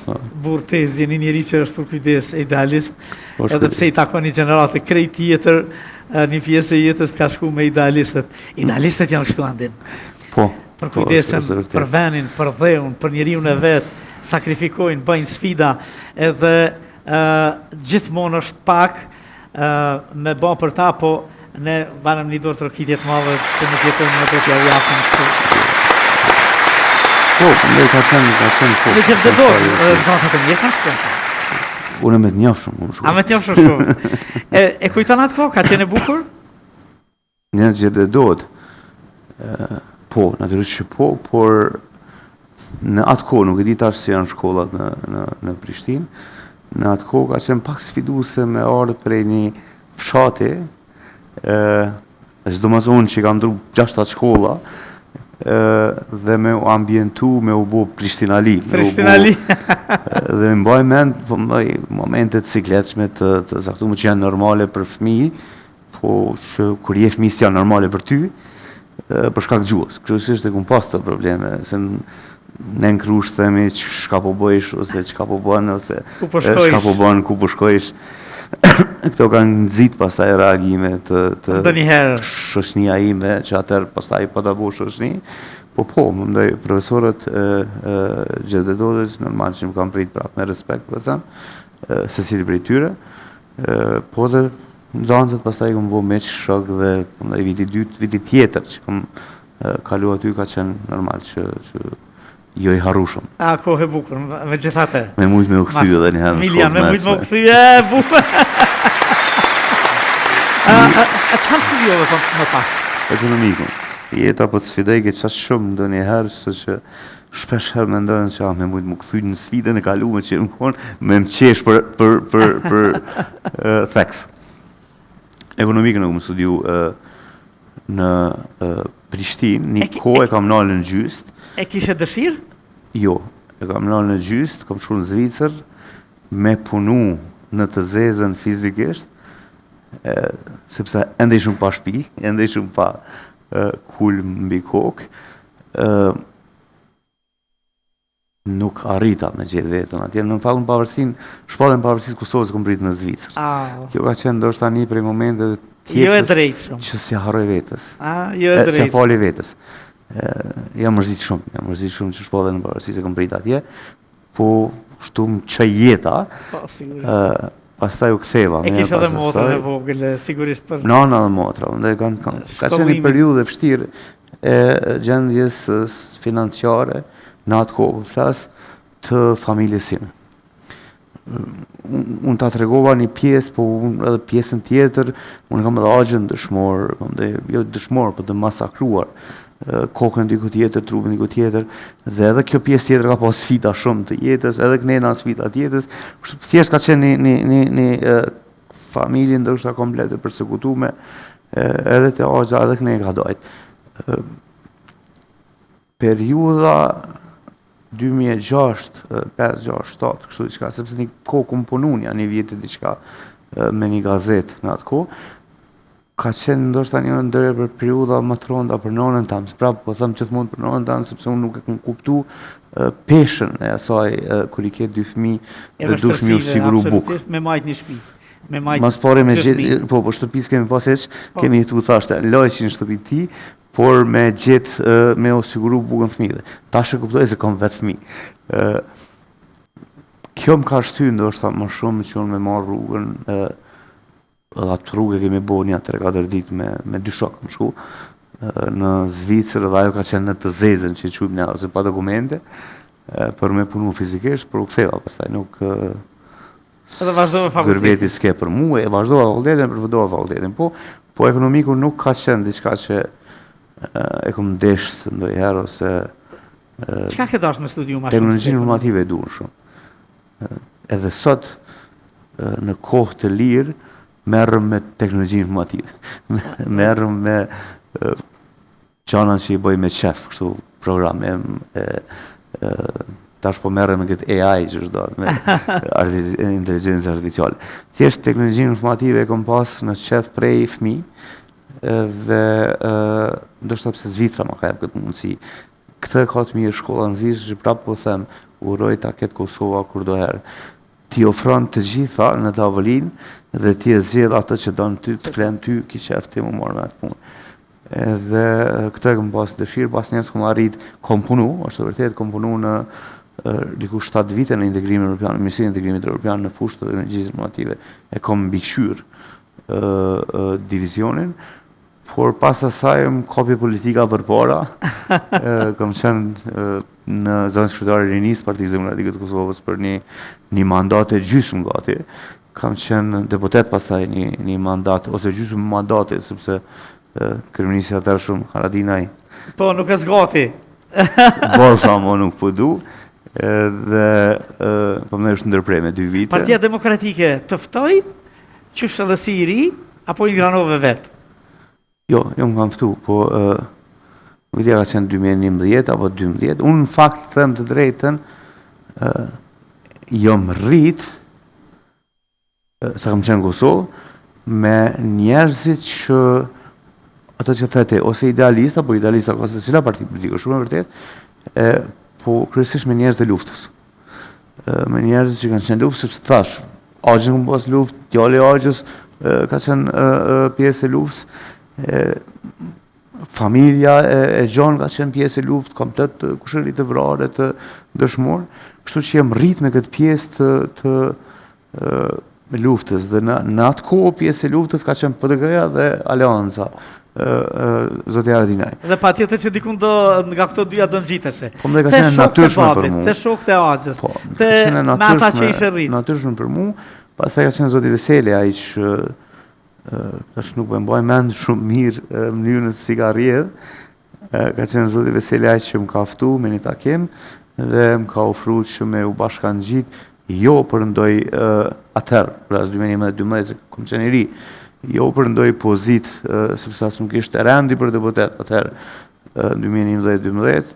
Burrë tezje, një njeri që është përkujdes e idealist, po, edhe pse i takon një gjenerate krejt tjetër, një pjesë e jetës të ka shku me idealistët. Idealistët janë kështu Andin. Po. Përkujdesen po, për venin, për dheun, për njeriun e vet, sakrifikojnë, bëjnë sfida, edhe gjithmonë është pak, me ba për ta, po ne banëm një duartrokitje të madhe që nuk jetojnë më do t'ja japim kështu. Po, ne ka qenë, ka qenë, po. Në Xhevdet Dodë, nxënësat e mirë kanë shkuar. Unë me të njofshëm, unë shkuar. A me të njofshëm shkuar. E, e kujton atë kohë, ka qenë e bukur? Në Xhevdet Dodë, po, natyrisht që po, por në atë kohë, nuk e di tash si janë shkollat në, në, në Prishtinë, në atë kohë ka qenë pak sfiduese me ardhë prej një fshati, e, sidomos unë që i kam ndrru 6-7 shkolla, e, dhe me u ambientu, me u bo Prishtinali. Prishtinali. dhe mbaj mend, po mbaj momente të sikletshme të, të caktume që janë normale për fëmijë, Po që kur je fëmijë s'janë normale për ty, për shkak të gjuhës. Kryesisht e kum pas të probleme, se ne në Krushë themi çka po bëjsh ose çka po bën ose ku po shkojsh, çka po bën, ku po shkojsh. Këto kanë nxit pastaj reagime të të ndonjëherë shoqënia ime që atëherë pastaj po ta bëj shoqëni. Po po, më ndaj profesorët e, e Xhevdet Dodës normal që më kanë prit prapë me respekt, po them, secili prej tyre. Po dhe nxënësit pastaj i kom bo miq, shok dhe ndaj viti dytë, viti tjetër që kom kalu aty ka qenë normal që, që jo i harrushëm. A, kohë e bukur, megjithatë. Me mujtë me u kthy edhe një herë në shkollë të mesme. Me mujtë me u kthy, e, bukur. A, a, a çfarë studiove po, më pas? Ekonomikun. Jeta po të sfidojke qaq shumë ndonjëherë, së që Shpesh herë mendoj që ah me mujt m'u kthy në sfidën e kalume që më konë, me më qesh për, për, për, për uh, theks. Ekonomikën e kom studiu uh, në uh, Prishtinë, një kohë e kam nalë në gjysë. E kishe dëshirë? Jo, e kam nalë në gjysë, kam shku në Zvicër, me punu në të zezën fizikisht, e, sepse ende ishim pa shpi, ende ishim pa e, kulm mbi kokë, nuk arrita me gjetë veten atje. Në fakt në pavarësinë, shpalljen e pavarësisë Kosovës kom prit në Zvicër. Ah. Kjo ka qenë ndoshta një prej momenteve të jetës. Jo e drejtë shumë. Që s'ia harroj vetes. Ah, jo e drejtë. S'ia fali vetes. Jam mërzit shumë, jam mërzit shumë që shpalljen e pavarësisë e kom prit atje. Po, kështu më çoi jeta. Po, sigurisht. Ë, pastaj u ktheva. E kishe edhe motrën e vogël, sigurisht për Nana dhe motra, ndaj kanë kanë ka qenë një periudhë e vështirë e gjendjes financiare në atë kohë, po flas të familjes sime. Unë ta tregova një pjesë, po unë edhe pjesën tjetër, unë kam edhe axhën dëshmor, kam dhe, jo dëshmor, po të masakruar, kokën diku tjetër, trupin diku tjetër, dhe edhe kjo pjesë tjetër ka pas sfida shumë të jetës, edhe kënena sfida të jetës, kështu thjesht ka qenë një, një, një, një familje ndoshta komplet e persekutume, edhe te axha, edhe këne ka dajt. Periudha 2006, 5, 6, 7, kështu diçka, sepse një kohë kum punu nja një vjet e diçka me një gazetë në atë kohë, ka qenë ndoshta një ndër për periudha më të rënda për nënën tame. Prapë po them gjithmonë për nënën tame sepse unë nuk e kam kuptu peshën e asaj kur i ke dy fëmijë dhe dush me u siguru bukë. Me majt një shtëpi. Me majt. Mas pari me gjet, po po shtëpi s'kemi pas hiç, po. kemi jetu thashtë, Lajçi në shtëpi të tij, por me gjet me u siguru bukën fëmijëve. Tash e kuptoj se kam vetë fëmijë. Kjo më ka shty ndoshta më shumë që unë me marrë rrugën, edhe atë rrugë e kemi bo nja 3-4 ditë me, me dy shokë kam shku në Zvicër dhe ajo ka qenë në të zezën që e quajmë ne ose pa dokumente për me punu fizikisht, por u ktheva pastaj nuk Edhe vazhdove fakultetin. Gurbeti s'ke për mu, e vazhdova fakultetin, e përfundova fakultetin. Po, po ekonomiku nuk ka qenë diçka që e kom desht ndonjëherë ose Çka ke dashur me studiu më shumë? Teknologjinë informative e du shumë. Edhe sot në kohë të lirë merrem me teknologji informative. Merrem me gjana që i bëj me qef, kështu programim, e, e, tash po merrem me këtë AI që është do, me arti, inteligjencë artificiale. Thjesht teknologjinë informative e kom pas në qef prej fëmi, dhe ndoshta pse Zvicra ma ka jep këtë mundësi. Këtë e ka të mirë shkolla në Zvicër që prapë po them, uroj ta ketë Kosova kurdoherë. T'i ofron të gjitha në tavolinë dhe ti e zgjedh atë që don ty, të flen ty, ki qef ti mu marrë me atë punë. Edhe këtë e kom pas dëshirë, pas njerëz kom arrit, kom punu, është e vërtetë, kom punu në diku 7 vite në integrimin evropian, në Ministrinë e Integrimit Evropian në fushë të teknologjisë informative, e kom mbikëqyr divizionin, por pas asaj më kapi politika përpara, kam qenë në zëvendëskryetar i rinisë Partisë Demokratike të Kosovës për një, një mandat e gjysmë gati, kam qenë deputet pastaj një, një mandat, ose gjysmë mandati, sepse kryeministri i atëhershëm Haradinaj. Po, nuk e zgati. Bo sa mo nuk po du, dhe po më është ndërpre me dy vite. Partia Demokratike të ftoi, Qysh edhe si i ri, apo ingranove vetë? Jo, jo më kanë ftu, po nuk e di a ka qenë 2011 apo 12. Unë në fakt them të drejtën, jam rrit, sa kam qenë në Kosovë, me njerëzit që ato që the ti, ose idealista, po idealista ka secila parti politike, shumë e vërtetë, e, po kryesisht me njerëz të luftës. Me njerëz që kanë qenë luftë, sepse thash, Axhën kam pas luftë, djali i axhës ka qenë pjesë e luftës, familja e, e gjonë ka qenë pjesë e luftës, komplet kushëri të vrarë të dëshmorë, kështu që jam rrit me këtë pjesë të, të e, luftës dhe në, në atë kohë pjesë e luftës ka qenë PDK-ja dhe Aleanca zoti Haradinaj. Dhe patjetër që dikun do nga këto dyja do ngjiteshe. Po më ka qenë natyrshme për mua. Te shokët e axhës, po, te me ata që ishe rrit. Natyrshme për mua. Pastaj ka qenë zoti Veseli ai që tash nuk po e mbaj mend shumë mirë mënyrën se si ka rrjedh. Ka qenë zoti Veseli ai që më ka ftu me një takim dhe më ka ofru që me u bashkangjit Jo për ndoj atëherë, pra as 2011-12, se kom qenë i ri, jo për ndoj pozitë, sepse as nuk ishte rendi për deputet atëherë, 2011-12,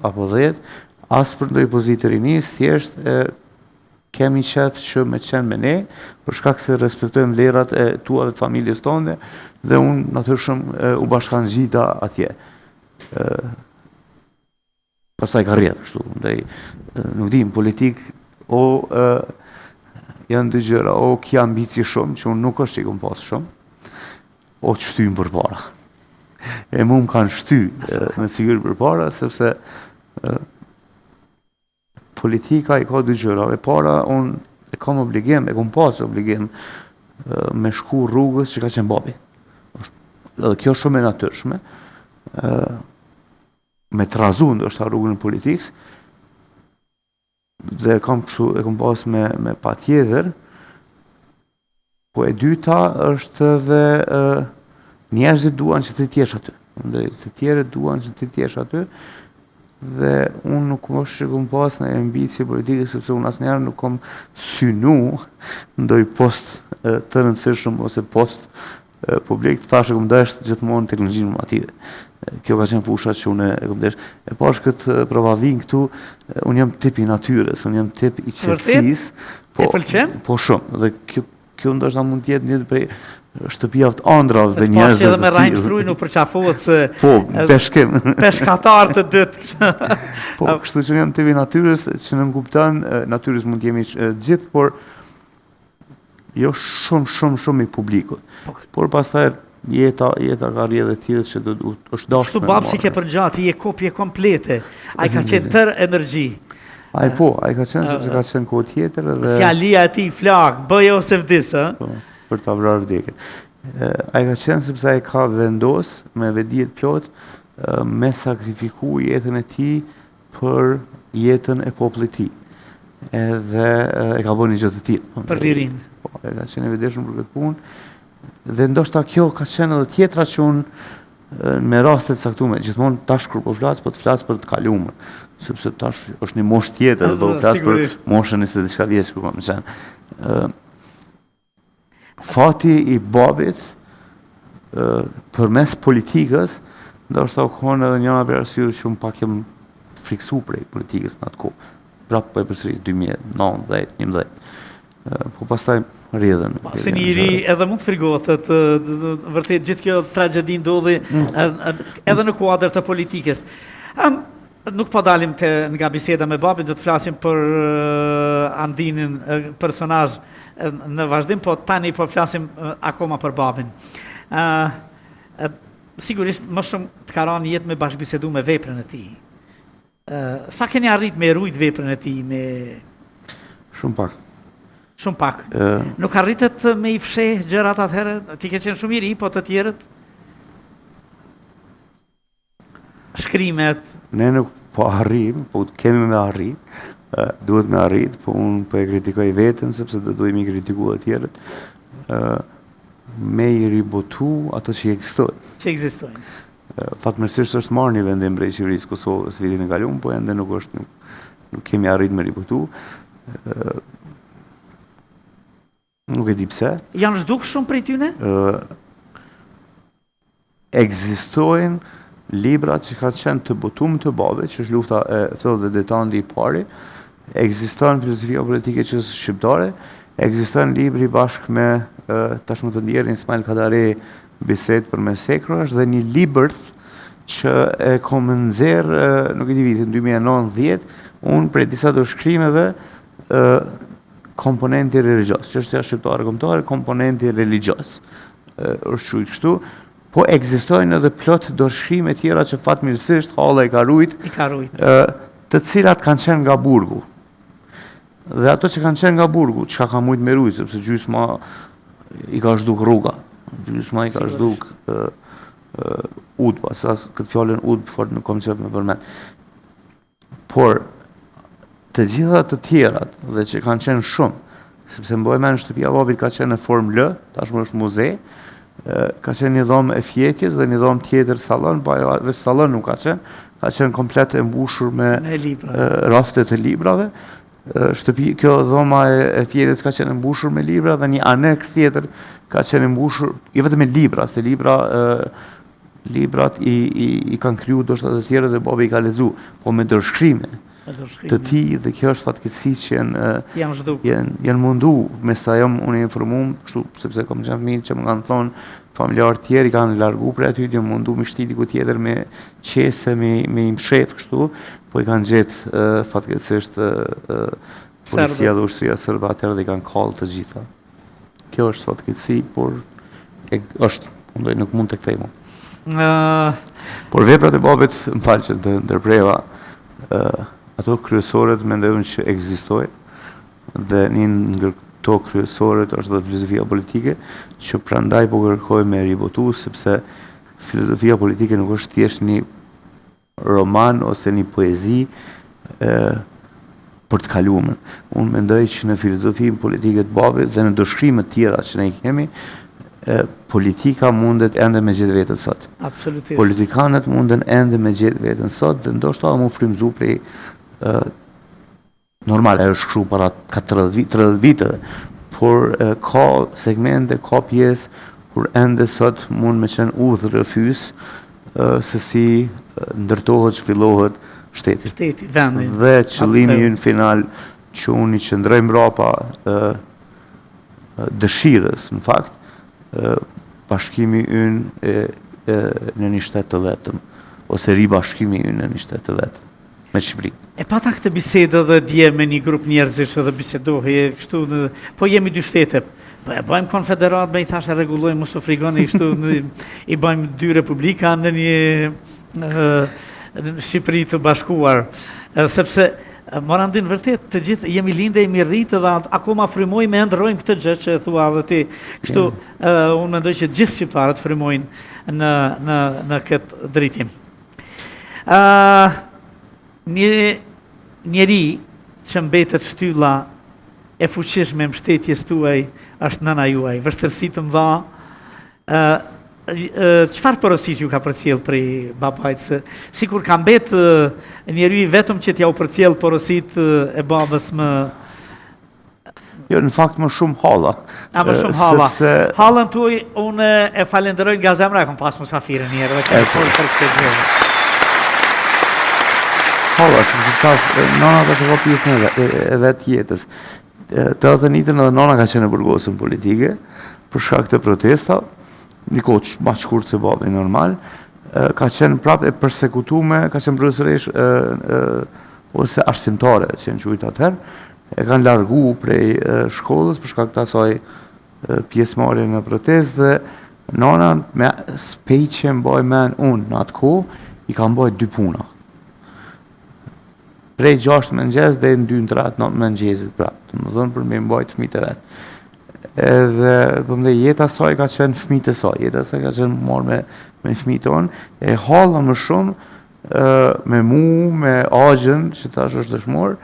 apo 10, as për ndoj pozitë të rinisë, thjesht kemi qef që me qenë me ne, për shkak se respektojmë vlerat e tua dhe të familjes tonde, dhe unë natyrshëm u bashkangjita atje. Pastaj ka rrjedh kështu, ndaj nuk di, në politikë o e, janë dy gjëra, o ki ambicie shumë, që unë nuk është që i kom pas shumë, o të shtyjnë përpara. E mu më kanë shty me siguri përpara, sepse e, Politika i ka dy gjëra. E para, unë e kam obligim, e kom pas obligim me shku rrugës që ka qenë babi. Edhe kjo shumë e natyrshme, me trazu ndoshta rrugën e politikës, dhe e kam kështu, e kam pas me, me patjetër, po e dyta është edhe njerëzit duan që ti të jesh aty. Dhe të tjerët duan që ti të jesh aty, dhe unë nuk është që kom pas një ambicie politike, sepse unë asnjëherë nuk kom synu ndoj post të rëndësishëm ose post publik, thashë e kom dashtë gjithmonë teknologjinë informative. Kjo ka qenë fusha që unë e kom dashtë. E pash këtë prapavijën këtu, unë jam tip i natyrës, unë jam tip i qetësisë. Po, e pëlqen? Po shumë. Dhe kjo kjo ndoshta mund të jetë një prej shtëpiave të ëndrrave dhe njerëzve. Të edhe me Rrahim Frujën u përqafohet se po, peshkim. Peshkatar të dytë. po, kështu që unë jam tip i natyrës, që nënkupton, natyrës mund të jemi të gjithë, por Jo shumë, shumë, shumë i publikut. Po, Por pastaj jeta, jeta ka rrjedhë e tillë që do është dashur. Kështu babës i ke përngja, ti je kopje komplete. Ai ka qenë tërë energji. Ai po, ai ka qenë sepse ka qenë kohë tjetër dhe Fjalia e tij flakë, bëje ose vdis, ë? Po, për ta vrarë vdekjen. Ai ka qenë sepse ai ka vendos me vetëdije të plotë me sakrifiku jetën e tij për jetën e popullit tij. Edhe e ka bërë një gjë të tillë. Për lirinë. Po, e ka qenë i vetëdijshëm për këtë punë. Dhe ndoshta kjo ka qenë edhe tjetra që unë me raste të caktume, gjithmonë tash kur po flas, po të flas për të kalumen, sepse tash është një moshë tjetër, do të flas për moshën 20 diçka vjeç kur kam qenë. Fati i babit përmes politikës, ndoshta u kon edhe njëra prej arsyeve që unë pak jam friksu prej politikës në atë kohë. Prapë po e përsëris 2009, 10, 11. Po pastaj rrjedhën. Po, si një i ri edhe mund të frigohet, vërtet gjithë kjo tragjedi ndodhi mm. edhe në kuadër të politikës. Um, nuk po dalim të, nga biseda me babin, do të flasim për Andinin personazh në vazhdim, po tani po flasim akoma për babin. Uh, sigurisht më shumë të ka ra në jetë me bashkëbisedu me veprën e tij. Sa keni arrit me rujt veprën e tij me Shumë pak. Shumë pak. Ë Nuk arritët me i fsheh gjërat atëherë? Ti ke qenë shumë i ri, po të tjerët? Shkrimet. Ne nuk po arrijmë, po kemi me arrit, duhet me arrit, po unë po e kritikoj veten, sepse do duhet me i kritiku të tjerët, ë me i ribotu ato që ekzistojnë. Që ekzistojnë. Fatmirësisht është marrë një vendim prej qeverisë Kosovës vitin e kaluar, po ende nuk është nuk, nuk kemi arrit me ribotu. Nuk e di pse. Janë zhduk shumë prej tyne? Ekzistojnë librat që kanë qenë të botum të babit, që është lufta e ftohtë dhe detandi i pari, ekziston filozofia politike e çështjes shqiptare, ekziston libri bashkë me tashmë të ndjerin Ismail Kadare Bisedë përmes hekurave dhe një libërth që e kom nxjerr, nuk e di vitin 2009-10, unë prej disa dorëshkrimeve komponenti religjioz, çështja shqiptare kombëtare, komponenti religjioz. Është quajt kështu, po ekzistojnë edhe plot dorëshkrime tjera që fatmirësisht halla i ka rujt, i ka rujt. të cilat kanë qenë nga burgu. Dhe ato që kanë qenë nga burgu, çka ka mujt me rujt, sepse gjysma i ka zhduk rruga, gjysma i ka zhduk udba, se këtë fjalën udbë fort nuk kom qef me përmend. Por, të gjitha të tjerat, dhe që kanë qenë shumë, sepse mbaj mend shtëpia babit ka qenë në formë L, tashmë është muze, ka qenë një dhomë e fjetjes dhe një dhomë tjetër sallon, po ajo veç sallon nuk ka qenë, ka qenë komplet e mbushur me, me libra. rafte të librave. Shtëpi, kjo dhoma e, e fjetjes ka qenë e mbushur me libra dhe një aneks tjetër ka qenë e mbushur jo vetëm me libra, se libra e, librat i, i, i kanë kriju ndoshta të tjerë dhe babi i ka lexu, po me dorëshkrime të tij dhe kjo është fatkeqësi që janë janë zhduk. Janë janë mundu me sa jam unë i informuar, kështu sepse kam qenë fëmijë që më kanë thonë familjarë të tjerë i kanë largu prej aty, janë mundu me shti diku tjetër me qese me me i mshef kështu, po i kanë gjetë fatkeqësisht policia dhe ushtria serbe atëherë dhe i kanë kallë të gjitha. Kjo është fatkeqësi, por e, është, mendoj nuk mund të kthejmë. Uh... Por veprat e babit, më fal që të ndërpreva, uh, ato kryesoret mendoj unë që ekzistojnë dhe një nga këto kryesoret është dhe filozofia politike, që prandaj po kërkoj me ribotu sepse filozofia politike nuk është thjesht një roman ose një poezi e, për të kalumen. Unë mendoj që në filozofinë politike të babit dhe në dorëshkrimet tjera që ne i kemi, e, politika mundet ende me gjetë veten sot. Absolutisht. Politikanët munden ende me gjetë veten sot dhe ndoshta edhe m'u frymëzu prej e, Normal, ajo është shkru para 40 vit, 30 viteve, por e, ka segmente, ka pjesë kur ende sot mund me qenë udhërrëfyes se si ndërtohet, zhvillohet shteti. Shteti, vendi. Dhe qëllimi ynë final që unë i qëndroj mbrapa dëshirës, në fakt, bashkimi ynë e, e, në një shtet të vetëm, ose ribashkimi ynë në një shtet të vetëm. me Shqipërinë. E pata këtë bisedë edhe dje me një grup njerëzish edhe bisedohej kështu në, po jemi dy shtete. Po e bëjmë konfederatë, me i thashë e rregullojmë, mos u frigoni kështu, në, i bëjmë dy republika në një në Shqipëri të bashkuar. Edhe sepse Mor Andin, vërtet, të gjithë jemi lindë, jemi rritë dhe akoma frymojmë e ëndërrojmë këtë gjë që e thua edhe ti. Kështu, mm. unë mendoj që gjithë shqiptarët frymojnë në, në, në këtë drejtim. Uh, një njeri që mbetet shtylla e fuqishme e mbështetjes tuaj është nëna juaj. Vështirësi të mëdha, Çfarë porosish ju ka përcjell prej babait se sikur ka mbet njeriu i vetëm që t'jau përcjell porositë e babës më Jo, në fakt më shumë halla. A më shumë halla. Sepse... Hallën tuaj unë e falenderoj nga zemra, e kom pas musafire një herë dhe kemi folë për këtë gjë. Halla, sepse tash nana tash e ka pjesën e, e vet jetës. 89-ën edhe nana ka qenë e burgosun politike, për shkak të protestave, një kohë ma të shkurt se babi normal, ka qenë prapë e persekutume, ka qenë profesoreshë ose arsimtare, që janë qujtë atëherë, e kanë largu prej shkollës për shkak të asaj pjesëmarrje në protestë dhe nana me pej që mbaj men unë në atë kohë, i ka mbajt dy puna. Prej 6 mëngjes deri në 2 në 3 të mëngjesit prapë, domethënë për me mbajt fëmijët e vet. Edhe po mendoj jeta e saj ka qenë fëmijët e saj, jeta e saj ka qenë marrë me me fëmijët tonë, e halla më shumë me mu, me axhën që tash është dëshmor,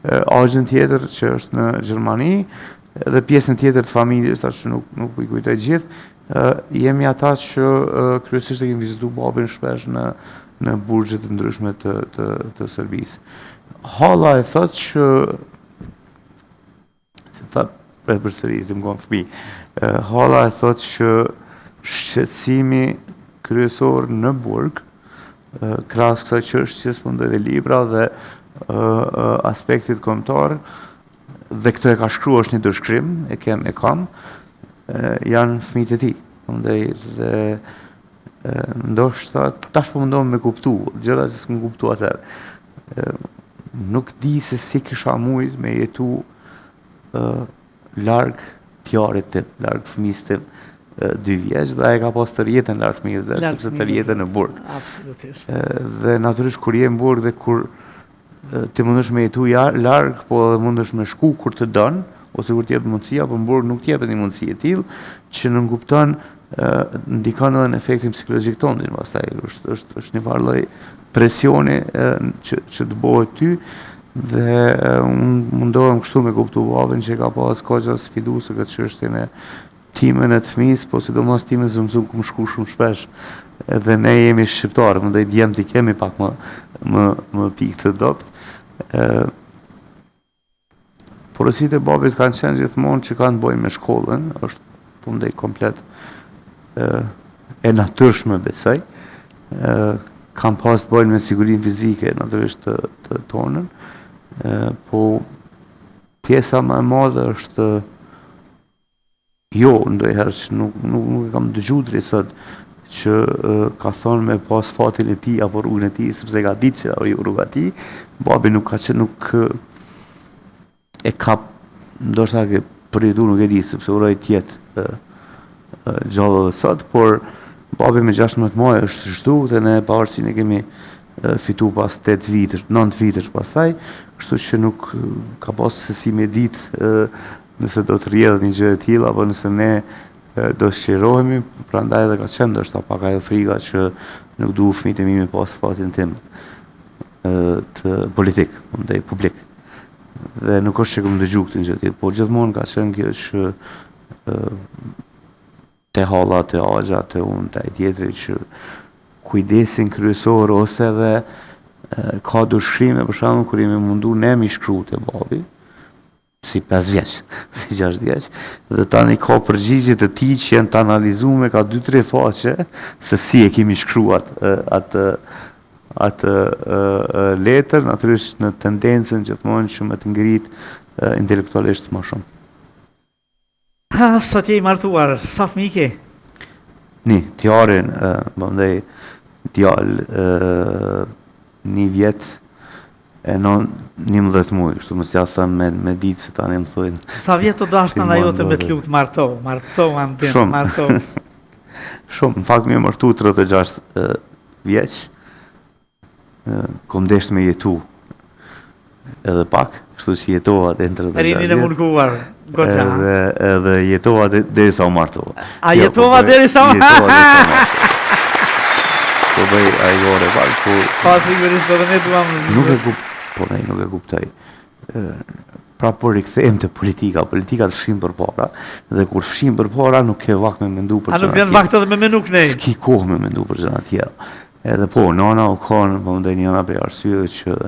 axhën tjetër që është në Gjermani, dhe pjesën tjetër të familjes tash nuk nuk po i kujtoj gjithë, jemi ata që kryesisht e kemi vizitu babin shpesh në në burgje të ndryshme të të të Serbisë. Halla e thot që se tha për përsëri, se më konë fëmi, halla e thot që shqetësimi kryesor në burg, krahas kësaj çështjes, po mendoj dhe libra dhe aspektit kombëtar, dhe këtë e ka shkru është një dorëshkrim, e kem e kam, janë fëmijët e tij. Mendoj dhe ndoshta tash po mundohem me kuptu, gjëra që s'kam kuptu atëherë. Nuk di se si kisha mujt me jetu larg t'jarit tim, larg fëmijës tim, dy vjeç dhe ai ka pas tërë jetën larg fëmijës vet, sepse tërë jetën në burg. Absolutisht. Dhe natyrisht kur je në burg dhe kur Ti mundesh me jetu larg, po edhe mundesh me shku kur të don, ose kur të jepet mundësia, po në burg nuk të jepet një mundësi e tillë, që nënkupton ndikon edhe në efektin psikologjik tëndin, pastaj është është është një farë lloj presioni që që të bëhet ty dhe unë mundohem kështu me kuptu babin që e ka pas koxha sfiduese këtë çështjen e Timen e të fëmijës, po sidomos timen se më kum shku shumë shpesh. Edhe ne jemi shqiptarë, mendoj djemtë i kemi pak më më më pikë të dobët. Ë Porositë e babit kanë qenë gjithmonë që kanë të bëjnë me shkollën, është po mendoj komplet ë e natyrshme besoj. Ë kanë pas të bëjnë me sigurinë fizike natyrisht të, të tonën. Ë po pjesa më e madhe është Jo, ndonjëherë që nuk, nuk, nuk e kam dëgju deri sot që ka thonë me pas fatin e tij apo rrugën e tij, sepse ka ditë që ajo rruga e tij, babi nuk ka që nuk e ka ndoshta ke përjetu nuk e di, sepse uroj të jetë gjallë edhe sot, por babi me 16 maj është zhduk dhe ne pavarësinë e kemi fitu pas 8 vitesh, 9 vitesh pastaj, kështu që nuk ka pas se si me ditë Nëse do të rrjedhë një gjë e tillë apo nëse ne do të çlirohemi, prandaj edhe ka qenë ndoshta pak ajo frika që nuk du fëmijët e mi me pas fatin tim të politik, mendoj publik. Dhe nuk është që kam dëgju këtë gjë tillë, por gjithmonë ka qenë kjo që te halla, te axha, te unë, te ai tjetri që kujdesin kryesor ose edhe ka dorëshkrime për shembull kur jemi mundu ne mi shkru te babi, si 5 vjeç, si 6 vjeç, dhe tani ka përgjigje të tij që janë të analizume, ka 2-3 faqe, se si e kemi shkruar atë, atë letër, natyrisht në tendencën gjithmonë që me të ngrit intelektualisht më shumë. Ha, sot je i martuar, sa fëmijë ke? Një, t'jarin, më ndej, djalë, një vjet, e non, 11 muaj, kështu mos ja them me, me ditë se tani më thojnë. Sa vjet u dashtë nëna jote me të lutë marto, marto, Andin, Shumë. marto. Shumë, në fakt më martu 36 vjeç, kom desht me jetu. edhe pak, kështu që jetova deri në 36 Rininë e munguar, goxha. Edhe, edhe jetova derisa u martova. A jo, jetova po derisa u martova? Jetova derisa u martova. Po bëj hajgare pak, po... Pa sigurisht edhe ne duam... Nuk e kup... Po ne nuk e kuptoj. Pra po rikthehem te politika, politika të fshin përpara, dhe kur fshin përpara nuk ke vakt me mendu për gjëra tjera. A nuk vjen vakt edhe me menu knej? S'ki kohë me mendu për gjëra tjera. Edhe po, nana u kanë, po mendoj njëna prej arsyeve që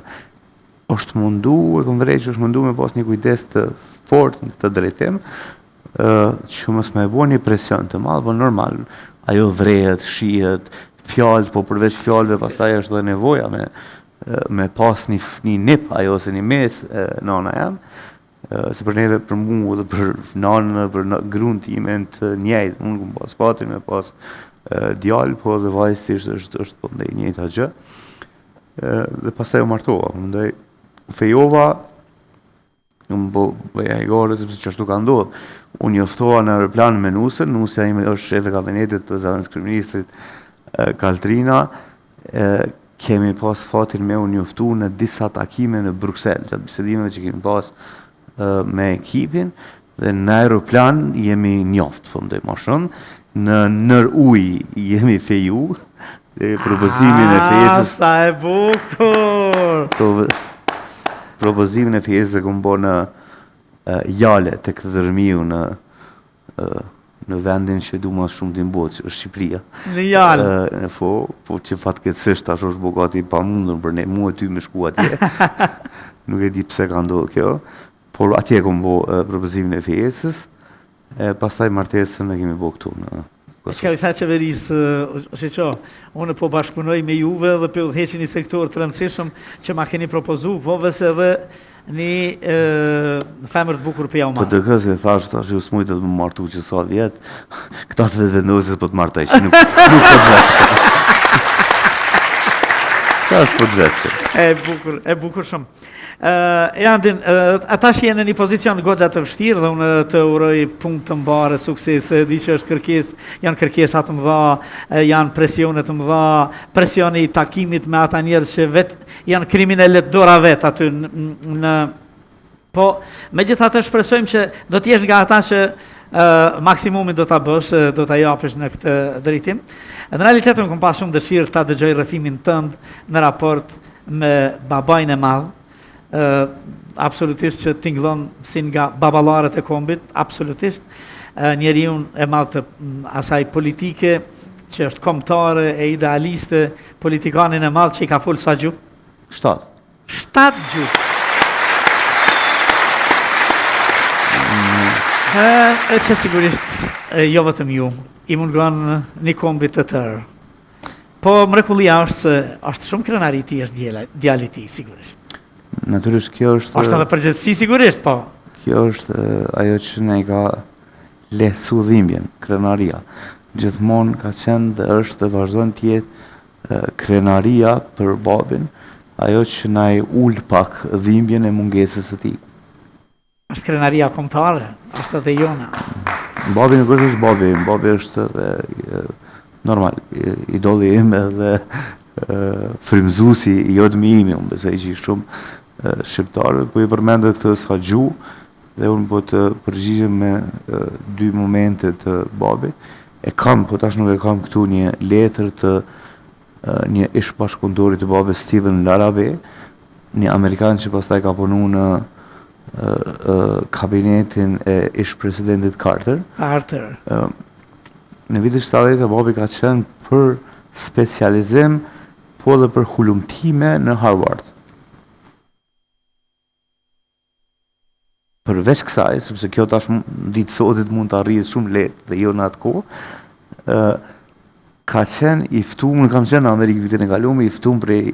është mundu, e kom vrejt që është mundu me pas një kujdes të fort në këtë drejtim, që mos me bo një presion të madh, po normal, ajo vrehet, shihet, fjalët, po përveç fjalëve pastaj është dhe nevoja me me pas një, një nip, ajo ose një mes, nana jem, se për neve, për mu dhe për nanën dhe për grun time të njëjtë, unë kom pas fatin me pas djalë, po dhe vajzë është, është, është po mendoj njëjta gjë. Dhe pastaj u martova, po mendoj, u fejova, unë po bëj hajgare, sepse qashtu ka ndodhë. U njoftova në aeroplan me nusën, nusja ime është shefe e kabinetit të zëvendëskryeministrit Kaltrina, kemi pas fatin me u njoftu në disa takime në Bruksel, gjatë bisedimeve që kemi pas me ekipin, dhe në aeroplan jemi njoft, po mendoj ma shumë, në nër ujë jemi feju, dhe propozimin e fejesës... Sa e bukur! Propozimin e fejesës e kom bo në Jale, tek Dhërmiu në në vendin që du ma shumë në botë, që është Shqipëria. Në Jale. Ë, po, po që fatkeqësisht tash është bo gati i pamundur për ne, mua e ty me shku atje. Nuk e di pse ka ndodhur kjo, por atje kom bo propozimin e fejesës, e pastaj martesën e kemi bo këtu në Kosovë. Çka i tha qeverisë, shiqo, unë po bashkëpunoj me juve dhe po udhëheqi një sektor të rëndësishëm që ma keni propozu, vovës edhe një femër të bukur për jau marrë. PDK-së i thashë, tash ju s'mujtët me martu që sa vjet, këta të Vetëvendosjes po të martoj, që nuk, nuk po të vetë. Tash po të vetë. E bukur, e bukur shumë. E Andin, tash je në një pozicion goxha të vështirë dhe unë të uroj punë të mbarë, suksese, di që është kërkesë, janë kërkesa të mëdha, janë presione të mëdha, presioni i takimit me ata njerëz që vetë janë kriminelët dora vetë aty në, në po megjithatë shpresojmë që do të jesh nga ata që uh, maksimumin do ta bësh, do ta japësh në këtë drejtim. Në realitet unë kam pas shumë dëshirë ta dëgjoj rrëfimin tënd në raport me babain e madh, ë absolutisht që tingëllon si nga baballarët e kombit, absolutisht, njeriun e madh të asaj politike që është kombëtare e idealiste, politikanin e madh që i ka fol sa gjuhë? Shtatë. Shtatë gjuhë. E që sigurisht jo vetëm ju, i mungon një kombi të tërë. Po mrekullia është se është shumë krenari të jesh djali i tij sigurisht. Natyrisht kjo është Është edhe përgjegjësi sigurisht, po. Kjo është ajo që na e ka lehtësu dhimbjen, krenaria. Gjithmonë ka qenë dhe është dhe vazhdon të jetë krenaria për babin, ajo që na e ul pak dhimbjen e mungesës së tij. Është krenaria kombëtare, është edhe jona. Babi nuk është veç babi im, babi është edhe normal, idoli im edhe frymëzuesi i jotmi imi, unë besoj që i shumë shqiptarëve, po i përmende këtë sa gjuhë, dhe unë po të përgjigjem me dy momente të babit. E kam, po tash nuk e kam këtu një letër të një ish bashkëpunëtori të babës Steven Larabe, një amerikan që pastaj ka punu në kabinetin e ish presidentit Carter. Carter. Në vitet 70 babi ka qenë për specializim, po dhe për hulumtime në Harvard. Përveç kësaj, sepse kjo tash ditë sotit mund të arrihet shumë lehtë dhe jo në atë kohë, ë ka qenë i ftuar, unë kam qenë në Amerikë vitin e kaluar, i ftuar prej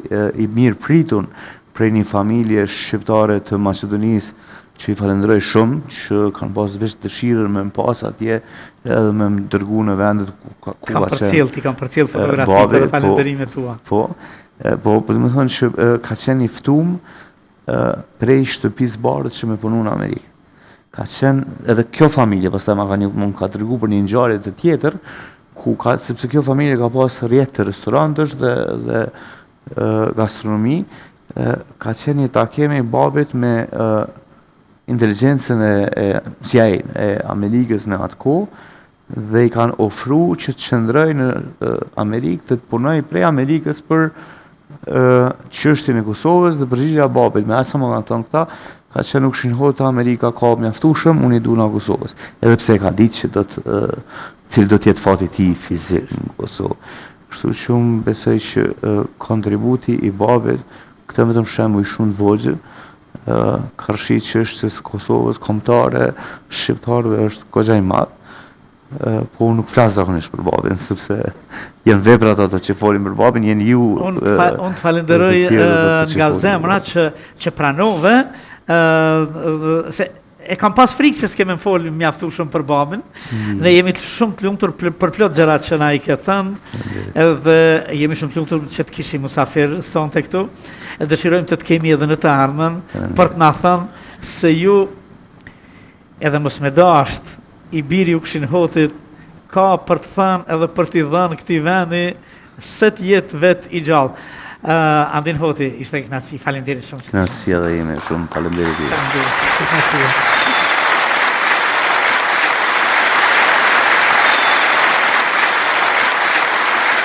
i mirëpritun prej një familje shqiptare të Maqedonisë që i falenderoj shumë, që kanë pas veç dëshirën me më pas atje edhe me më dërgu në vendet ku, ku ka qenë. Përcjell, t'i kam përcjell fotografitë dhe po, falenderimet tua. Po, po, po, do të thonë që ka qenë i ftuar prej Shtëpisë Bardhë që me punu në Amerikë. Ka qenë edhe kjo familje, pastaj ma ka një, më ka tregu për një ngjarje të tjetër, ku ka, sepse kjo familje ka pas rrjet të restorantësh dhe, dhe gastronomi, Ka qenë një takim i babit me inteligjencën e, e CIA e Amerikës në atë kohë dhe i kanë ofru që të qëndroj në Amerikë dhe të punoj prej Amerikës për çështjen e Kosovës dhe përgjigja e babit, me aq sa më kanë thënë këta, ka qenë Ukshin Hoti Amerika ka mjaftueshëm, unë i duna Kosovës. Edhe pse e ka ditë që do të cili do të jetë fati i tij fizik në Kosovë. Kështu që unë besoj që kontributi i babit, këto vetëm shembuj shumë të vogël, karshi çështjes së Kosovës kombëtare, shqiptarëve është goxha i madh. Po unë nuk flas zakonisht për babin, sepse janë veprat ato që folin për babin, jeni ju. Unë të, fa, unë të falenderoj nga zemra që që pranove, ë se e kam pas frikë se s'ke me fol mjaftueshëm për babin mm. dhe jemi shumë të lumtur për, për plot gjëra që na i ke thënë edhe jemi shumë të lumtur që të kishim musafir sonte këtu e dëshirojmë të të kemi edhe në të ardhmen për të na thënë se ju edhe mos me dasht i biri Ukshin Hotit ka për të thënë edhe për t'i dhënë këtij vendi se të jetë vetë i gjallë. Uh, Andin Hoti, ishte kënaqësi. Faleminderit shumë. Kënaqësi edhe ime shumë. Faleminderit. Faleminderit. Kënaqësi.